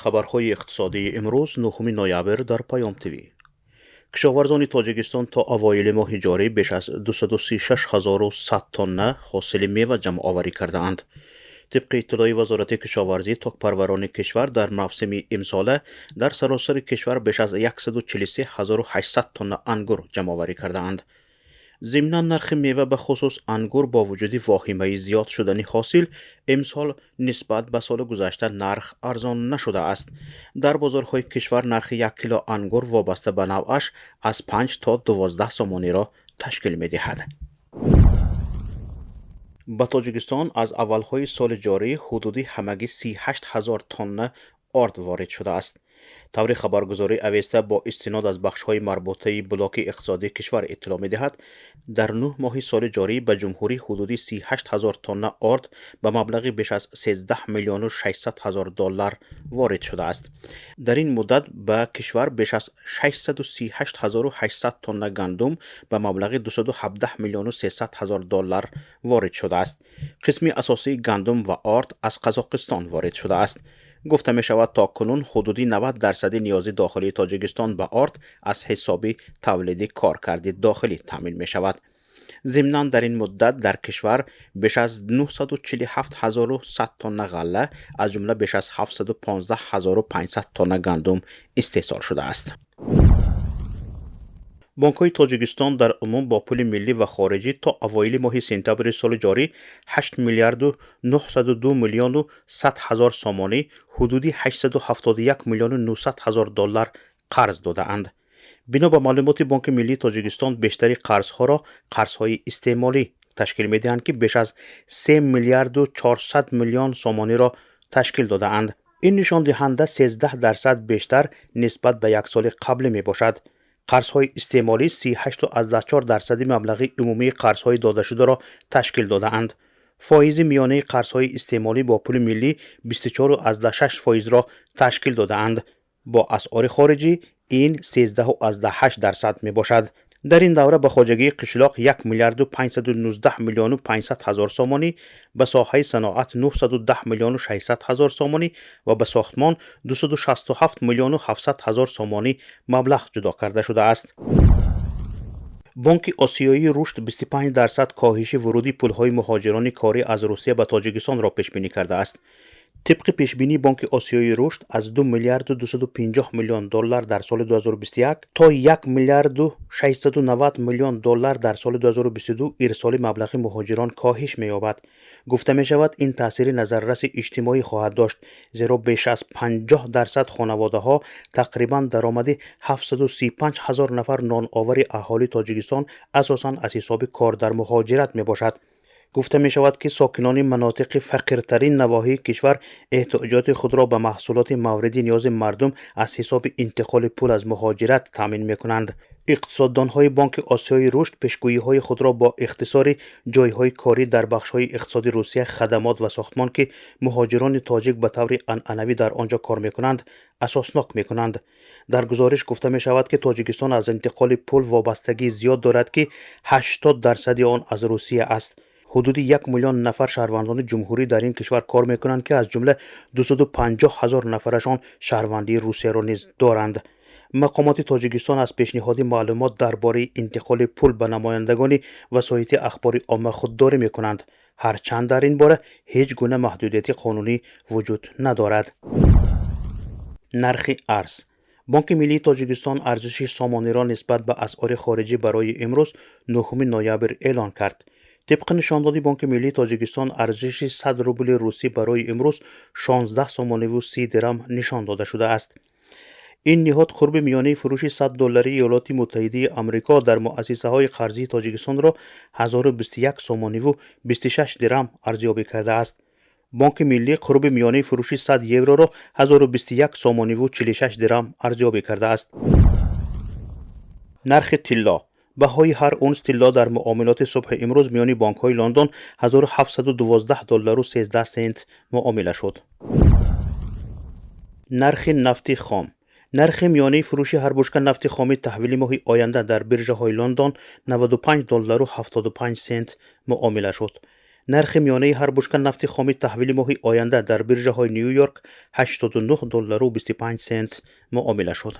Хабарҳои иқтисодии имрӯз, 9 ноябр, дар Паём ТВ. Кишоварзони Тоҷикистон то авоили моҳи ҷорӣ беш аз 236 100 тонна ҳосили мева ҷамъоварӣ кардаанд. Тибқи иттилои Вазорати кишоварзӣ, токпарварони кишвар дар мавсими имсола дар саросари кишвар беш аз 143 800 тонна ангур ҷамъоварӣ кардаанд. Зимнан, нархи мева, ба хусус ангур, бо вуҷуди воҳимаи зиёд шудани ҳосил, имсол нисбат ба соли гузашта нарх арзон нашудааст. Дар бозорҳои кишвар нархи 1 кило ангур вобаста ба навъаш аз 5 то 12 сомониро ташкил медиҳад. Ба Тоҷикистон аз аввалҳои соли ҷорӣ ҳудуди ҳамагӣ 38 ҳазор тонна орд ворид шудааст. Таври хабаргузории Авеста бо истинод аз бахшҳои марбутаи блоки иқтисодии кишвар иттилоъ медиҳад, дар 9 моҳи соли ҷорӣ ба ҷумҳурӣ ҳудуди 38 ҳазор тонна орд ба маблағи беш аз 13 миллиону 600 ҳазор доллар ворид шудааст. Дар ин муддат ба кишвар беш аз 638 800 тонна гандум ба маблағи 217 миллиону 300 ҳазор доллар ворид шудааст. Қисми асосии гандум ва орд аз Қазоқистон ворид шудааст. Гуфта мешавад, то кунун ҳудуди 90 дарсади ниёзи дохилии Тоҷикистон ба орд аз ҳисоби тавлиди коркарди дохилӣ таъмин мешавад. Зимнан, дар ин муддат дар кишвар беш аз 947 100 тонна ғалла, аз ҷумла беш аз 715 500 тонна гандум истеҳсол шудааст. Бонкҳои Тоҷикистон дар умум бо пули миллӣ ва хориҷӣ то авоили моҳи сентябри соли ҷорӣ 8 миллиарду 902 миллиону 100 ҳазор сомонӣ, ҳудуди 871 миллиону 900 ҳазор доллар қарз додаанд. Бино ба маълумоти Бонки миллии Тоҷикистон, бештари қарзҳоро қарзҳои истеъмолӣ ташкил медиҳанд, ки беш аз 3 миллиарду 400 миллион сомониро ташкил додаанд. Ин нишондиҳанда 13% бештар нисбат ба як соли қаблӣ мебошад. Қарзҳои истеъмолӣ 38,4 дарсади маблағи умумии қарзҳои додашударо ташкил додаанд. Фоизи миёнаи қарзҳои истеъмолӣ бо пули миллӣ 24,6 фоизро ташкил додаанд. Бо асъори хориҷӣ ин 13,8 дарсад мебошад. Дар ин давра ба хоҷагии қишлоқ 1 миллиарду 519 миллиону 500 ҳазор сомонӣ, ба соҳаи саноат 910 миллиону 600 ҳазор сомонӣ ва ба сохтмон 267 миллиону 700 ҳазор сомонӣ маблағ ҷудо карда шудааст. Бонки Осиёии рушд 25% коҳиши вуруди пулҳои муҳоҷирони корӣ аз Русия ба Тоҷикистонро пешбинӣ кардааст. Тибқи пешбинии Бонки Осиёии рушд, аз 2 миллиарду 250 миллион доллар дар соли 2021 то 1 миллиарду 690 миллион доллар дар соли 2022 ирсоли маблағи муҳоҷирон коҳиш меёбад. Гуфта мешавад, ин таъсири назарраси иҷтимоӣ хоҳад дошт, зеро беш аз 50% хонаводаҳо, тақрибан даромади 735 ҳазор нафар ноновари аҳолии Тоҷикистон асосан аз ҳисоби кор дар муҳоҷират мебошад. Гуфта мешавад, ки сокинони манотиқи фақиртарин навоҳии кишвар эҳтиёҷоти худро ба маҳсулоти мавриди ниёзи мардум аз ҳисоби интиқоли пул аз муҳоҷират таъмин мекунанд. Иқтисоддонҳои Бонки Осиёи рушд пешгӯиҳои худро бо ихтисори ҷойҳои корӣ дар бахшҳои иқтисоди Русия, хадамот ва сохтмон, ки муҳоҷирони тоҷик ба таври анъанавӣ дар он ҷо кор мекунанд, асоснок мекунанд. Дар гузориш гуфта мешавад, ки Тоҷикистон аз интиқоли пул вобастагии зиёд дорад, ки 80 дарсади он аз Русия аст. Ҳудуди 1 миллион нафар шаҳрвандони ҷумҳурӣ дар ин кишвар кор мекунанд, ки аз ҷумла 250 ҳазор нафарашон шаҳрвандии Русияро низ доранд. Мақомоти Тоҷикистон аз пешниҳоди маълумот дар бораи интиқоли пул ба намояндагони васоити ахбори омма худдорӣ мекунанд, ҳарчанд дар ин бора ҳеҷ гуна маҳдудияти қонунӣ вуҷуд надорад. Нархи арз. Бонки миллии Тоҷикистон арзиши сомониро нисбат ба асъори хориҷӣ барои имрӯз, 9 ноябр, эълон кард. Тибқи нишондоди Бонки миллии Тоҷикистон, арзиши 100 рубли русӣ барои имрӯз 16 сомониву 30 дирам нишон дода шудааст. Ин ниҳод қурби миёнаи фурӯши 100 доллари Иёлоти Муттаҳидаи Амрико дар муассисаҳои қарзии Тоҷикистонро 1021 сомониву 26 дирам арзёбӣ кардааст. Бонки миллӣ қурби миёнаи фурӯши 100 евроро 1021 сомониву 46 дирам арзёбӣ кардааст. Нархи тилло. Баҳои ҳар унс тилло дар муомилоти субҳи имрӯз миёни бонкҳои Лондон 1712 доллару 13 сент муомила шуд. Нархи нафти хом. Нархи миёнаи фурӯши ҳар бушка нафти хоми таҳвили моҳи оянда дар биржаҳои Лондон 95 доллару 75 сент муомила шуд. Нархи миёнаи ҳар бушка нафти хоми таҳвили моҳи оянда дар биржаҳои Ню Йорк 89 доллару 25 сент муомила шуд.